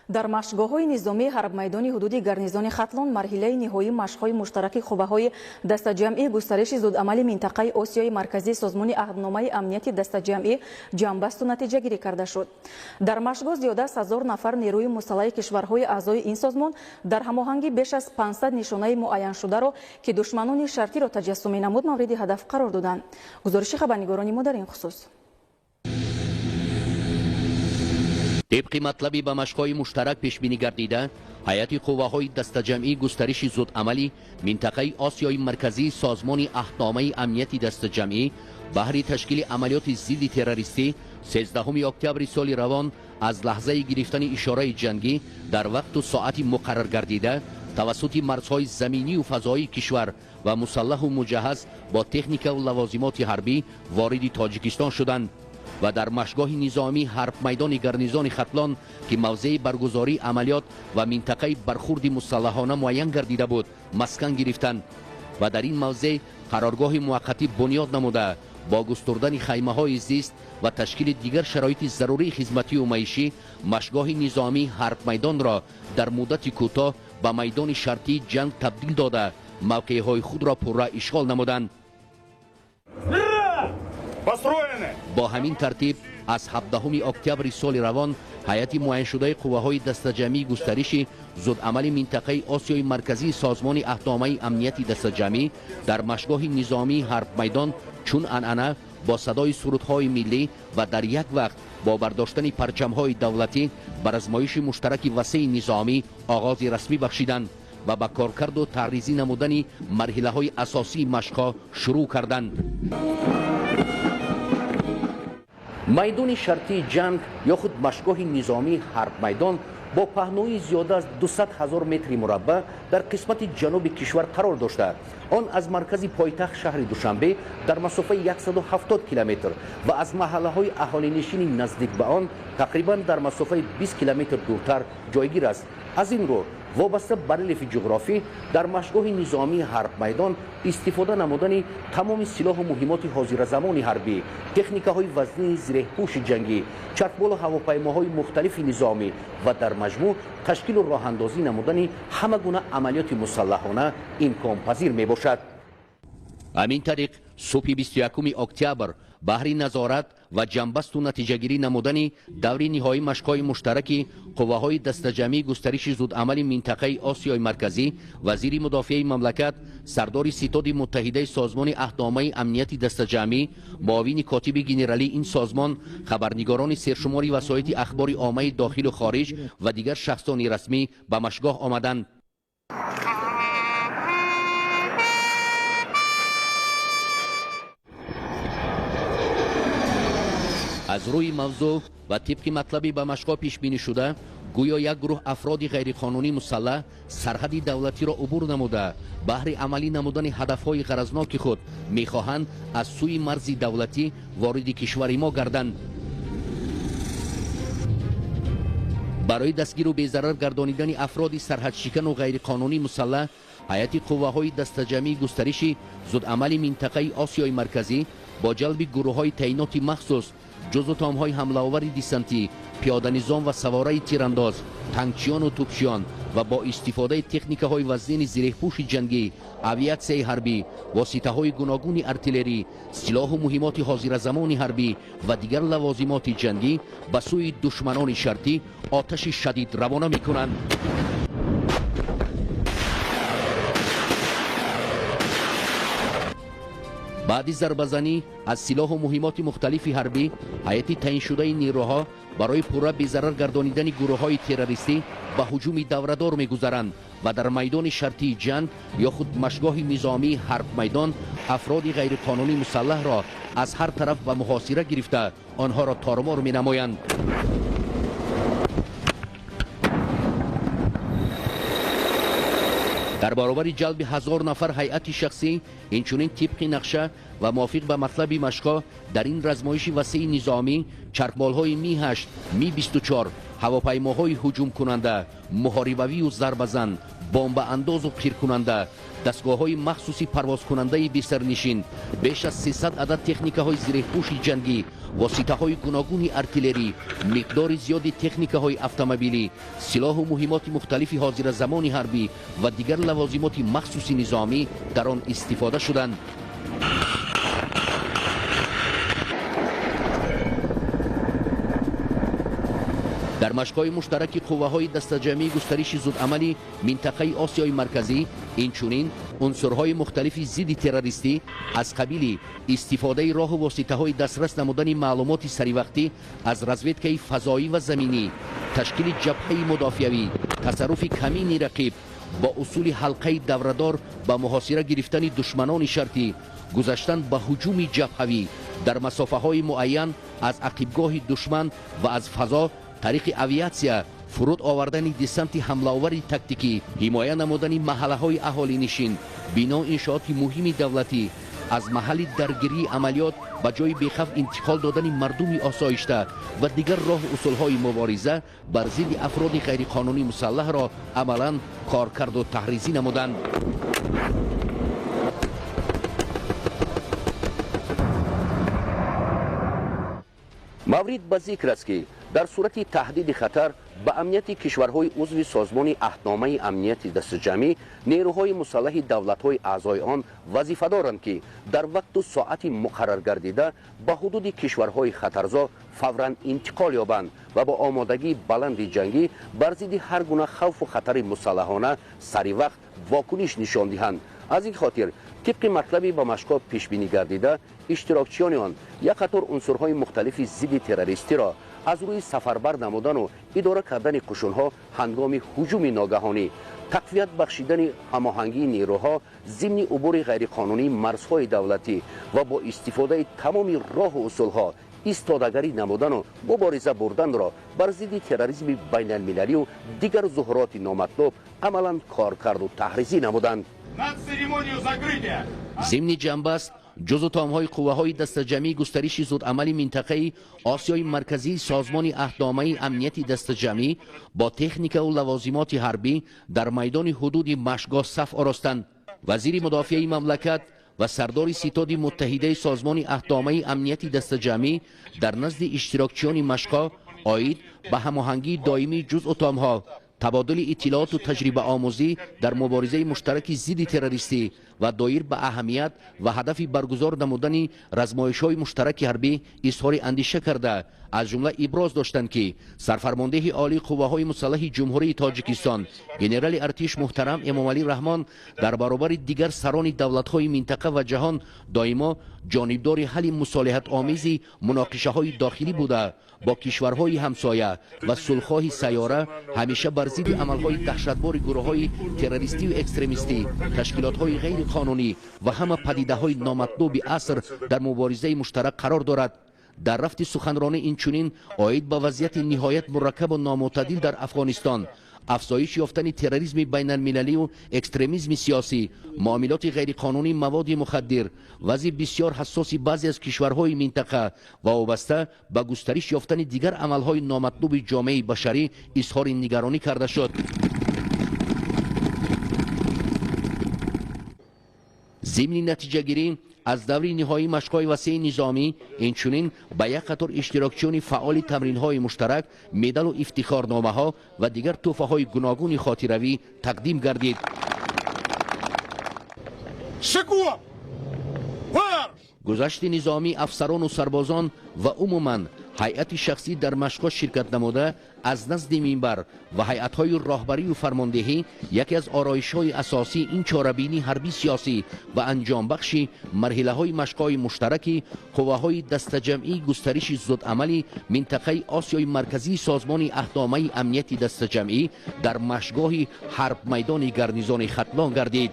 Дар машқгоҳҳои низомии ҳарбмайдони ҳудуди гарнизони Хатлон марҳилаи ниҳоии машқҳои муштараки қувваҳои дастаҷамъии густариши зудамали минтақаи Осиёи Марказии Созмони Аҳдномаи Амнияти Дастаҷамъӣ ҷамъбасту натиҷагирӣ карда шуд. Дар машқгоҳ зиёда аз 1000 нафар нерӯи мусаллаҳи кишварҳои аъзои ин созмон дар ҳамоҳангӣ беш аз 500 нишонаи муайяншударо, ки душманони шартиро таҷассум менамуд, мавриди ҳадаф қарор доданд. Гузориши хабарнигорони мо дар ин хусус. Тибқи матлаби ба машқҳои муштарак пешбинӣ гардида, ҳайати қувваҳои дастаҷамъии густариши зудамали минтақаи Осиёи Марказии Созмони Аҳдномаи Амнияти Дастаҷамъӣ баҳри ташкили амалиёти зидди террористӣ 13 октябри соли равон аз лаҳзаи гирифтани ишораи ҷангӣ дар вақту соати муқаррар гардида тавассути марзҳои заминию фазоии кишвар ва мусаллаҳу муҷаҳҳаз бо техникаву лавозимоти ҳарбӣ вориди Тоҷикистон шуданд ва дар машқгоҳи низомии ҳарбмайдони гарнизони Хатлон, ки мавзеи баргузории амалиёт ва минтақаи бархурди мусаллаҳона муайян гардида буд, маскан гирифтанд ва дар ин мавзеъ қароргоҳи муваққатӣ бунёд намуда, бо густурдани хаймаҳои зист ва ташкили дигар шароити зарурии хизматию маишӣ машқгоҳи низомии ҳарбмайдонро дар муддати кӯтоҳ ба майдони шартии ҷанг табдил дода, мавқеъҳои худро пурра ишғол намуданд. Бо ҳамин тартиб аз 17 октябри соли равон ҳайати муайяншудаи қувваҳои дастаҷамъии густариши зудамали минтақаи Осиёи Марказии Созмони Аҳдномаи Амнияти Дастаҷамъӣ дар машқгоҳи низомии ҳарбмайдон чун анъана бо садои сурудҳои миллӣ ва дар як вақт бо бардоштани парчамҳои давлатӣ ба размоиши муштараки васеи низомӣ оғози расмӣ бахшиданд ва ба коркарду таъризӣ намудани марҳилаҳои асосии машқҳо шурӯъ карданд. Майдони шартии ҷанг ё худ машқгоҳи низомии ҳарбмайдон бо паҳноии зиёда аз 200 ҳазор метри мураббаъ дар қисмати ҷануби кишвар қарор дошта, он аз маркази пойтахт шаҳри Душанбе дар масофаи 170 километр ва аз маҳаллаҳои аҳолинишини наздик ба он тақрибан дар масофаи 20 километр дуртар ҷойгир аст. Аз ин рӯ вобаста ба релефи ҷуғрофӣ дар машқгоҳи низомии ҳарбмайдон истифода намудани тамоми силоҳу муҳимоти ҳозиразамони ҳарбӣ, техникаҳои вазнии зиреҳпӯши ҷангӣ, чархболу ҳавопаймоҳои мухталифи низомӣ ва дар маҷмӯъ ташкилу роҳандозӣ намудани ҳама гуна амалиёти мусаллаҳона имконпазир мебошад. Ҳамин тариқ субҳи 21 октябр баҳри назорат ва ҷамъбасту натиҷагирӣ намудани даври ниҳоии машқҳои муштараки қувваҳои дастаҷамъии густариши зудамали минтақаи Осиёи Марказӣ вазири мудофиаи мамлакат, сардори ситоди муттаҳидаи Созмони Аҳдномаи Амнияти Дастаҷамъӣ, муовини котиби генералии ин созмон, хабарнигорони сершумори васоити ахбори оммаи дохилу хориҷ ва дигар шахсони расмӣ ба машқгоҳ омаданд. Аз рӯи мавзӯъ ва тибқи матлаби ба машқҳо пешбинӣ шуда, гӯё як гурӯҳ афроди ғайриқонунӣ мусаллаҳ сарҳади давлатиро убур намуда, баҳри амалӣ намудани ҳадафҳои ғаразноки худ мехоҳанд аз сӯи марзи давлатӣ вориди кишвари мо гарданд. Барои дастгиру безарар гардонидани афроди сарҳадшикану ғайриқонунӣ мусаллаҳ ҳайати қувваҳои дастаҷамъии густариши зудамали минтақаи Осиёи Марказӣ бо ҷалби гурӯҳҳои таъиноти махсус, ҷузъу томҳои ҳамлаовари десантӣ, пиёданизом ва савораи тирандоз, танкчиёну тӯпчиён ва бо истифодаи техникаҳои вазнини зиреҳпӯши ҷангӣ, авиатсияи ҳарбӣ, воситаҳои гуногуни артиллерӣ, силоҳу муҳимоти ҳозиразамони ҳарбӣ ва дигар лавозимоти ҷангӣ ба сӯи душманони шартӣ оташи шадид равона мекунанд. Баъди зарбазанӣ аз силоҳу муҳимоти мухталифи ҳарбӣ ҳайати таъиншудаи нерӯҳо барои пурра безарар гардонидани гурӯҳҳои террористӣ ба ҳуҷуми даврадор мегузаранд ва дар майдони шартии ҷанг ё худ машқгоҳи низомии ҳарбмайдон афроди ғайриқонунӣ мусаллаҳро аз ҳар тараф ба муҳосира гирифта, онҳоро тормор менамоянд. Дар баробари ҷалби 1000 нафар ҳайати шахсӣ, инчунин тибқи нақша ва мувофиқ ба матлаби машқҳо дар ин размоиши васеи низомӣ чархболҳои Ми-8, Ми-24, ҳавопаймоҳои ҳуҷумкунанда, муҳорибавию зарбазан, бомбаандозу қиркунанда, дастгоҳҳои махсуси парвозкунандаи бесарнишин, беш аз 300 адад техникаҳои зиреҳпӯши ҷангӣ, Воситаҳои гуногуни артиллерӣ, миқдори зиёди техникаҳои автомобилӣ, силоҳу муҳимоти мухталифи ҳозиразамони ҳарбӣ ва дигар лавозимоти махсуси низомӣ дар он истифода шуданд. Дар машқҳои муштараки қувваҳои дастаҷамъии густариши зудамали минтақаи Осиёи Марказӣ инчунин унсурҳои мухталифи зидди террористӣ аз қабили истифодаи роҳу воситаҳои дастрас намудани маълумоти саривақтӣ аз разведкаи фазоӣ ва заминӣ, ташкили ҷабҳаи мудофиавӣ, тасарруфи камини рақиб бо усули ҳалқаи даврадор ба муҳосира гирифтани душманони шартӣ, гузаштан ба ҳуҷуми ҷабҳавӣ дар масофаҳои муайян аз ақибгоҳи душман ва аз фазо тариқи авиатсия, фуруд овардани десанти ҳамлаовари тактикӣ, ҳимоя намудани маҳаллаҳои аҳолинишин, бино иншооти муҳими давлатӣ, аз маҳалли даргирии амалиёт ба ҷои бехавф интиқол додани мардуми осоишта ва дигар роҳу усулҳои мубориза бар зидди афроди ғайриқонунӣ мусаллаҳро амалан коркарду таҳризӣ намуданд. Маврид ба зикр аст, ки дар сурати таҳдиди хатар ба амнияти кишварҳои узви созмони аҳдномаи амнияти дастаҷамъӣ нерӯҳои мусаллаҳи давлатҳои аъзои он вазифа доранд, ки дар вақту соати муқарраргардида ба ҳудуди кишварҳои хатарзо фавран интиқол ёбанд ва бо омодагии баланди ҷангӣ бар зидди ҳар гуна хавфу хатари мусаллаҳона сари вақт вокуниш нишон диҳанд. Аз ин хотир тибқи матлаби ба машқҳо пешбинӣ гардида, иштирокчиёни он як қатор унсурҳои мухталифи зидди террористиро аз рӯи сафарбар намудану идора кардани қушунҳо ҳангоми ҳуҷуми ногаҳонӣ, тақвият бахшидани ҳамоҳангии нерӯҳо зимни убури ғайриқонунии марзҳои давлатӣ ва бо истифодаи тамоми роҳу усулҳо истодагарӣ намудану мубориза бурданро бар зидди терроризми байналмилалию дигар зуҳуроти номатлуб амалан коркарду таҳризӣ намуданд. Зимни ҷанбаст ҷузъу томҳои қувваҳои дастаҷамъии густариши зудамали минтақаи Осиёи Марказии созмони аҳдномаи амнияти дастаҷамъӣ бо техникаву лавозимоти ҳарбӣ дар майдони ҳудуди машқгоҳ саф оростанд. Вазири мудофиаи мамлакат ва сардори ситоди муттаҳидаи созмони аҳдномаи амнияти дастаҷамъӣ дар назди иштирокчиёни машқҳо оид ба ҳамоҳангии доимии ҷузъу томҳо, табодули иттилооту таҷрибаомӯзӣ дар муборизаи муштараки зидди террористӣ ва доир ба аҳамият ва ҳадафи баргузор намудани размоишҳои муштараки ҳарбӣ изҳори андеша карда, аз ҷумла иброз доштанд, ки сарфармондеҳи олии қувваҳои мусаллаҳи Ҷумҳурии Тоҷикистон генерали артиш муҳтарам Эмомалӣ Раҳмон дар баробари дигар сарони давлатҳои минтақа ва ҷаҳон доимо ҷонибдори ҳалли мусолиҳатомези муноқишаҳои дохилӣ буда, бо кишварҳои ҳамсоя ва сулҳхоҳи сайёра ҳамеша бар зидди амалҳои даҳшатбори гурӯҳҳои террористию экстремистӣ, ташкилотҳои ғайриқонунӣ ва ҳама падидаҳои номатлуби аср дар муборизаи муштарак қарор дорад. Дар рафти суханронӣ инчунин оид ба вазъияти ниҳоят мураккабу номӯътадил дар Афғонистон, афзоиш ёфтани терроризми байналмилалию экстремизми сиёсӣ, муомилоти ғайриқонунии маводи мухаддир, вазъи бисёр ҳассоси баъзе аз кишварҳои минтақа ва вобаста ба густариш ёфтани дигар амалҳои номатлуби ҷомеаи башарӣ изҳори нигаронӣ карда шуд. Зимни натиҷагирӣ аз даври ниҳоии машқҳои васеи низомӣ инчунин ба як қатор иштирокчиёни фаъоли тамринҳои муштарак медалу ифтихорномаҳо ва дигар тӯҳфаҳои гуногуни хотиравӣ тақдим гардид. Гузашти низомӣ афсарону сарбозон ва умуман ҳайати шахсӣ дар машқҳо ширкат намуда аз назди минбар ва ҳайатҳои роҳбарию фармондеҳӣ яке аз ороишҳои асосии ин чорабинии ҳарбӣ сиёсӣ ва анҷомбахши марҳилаҳои машқҳои муштараки қувваҳои дастаҷамъии густариши зудамали минтақаи Осиёи Марказии созмони аҳдномаи амнияти дастаҷамъӣ дар машқгоҳи ҳарбмайдони гарнизони Хатлон гардид.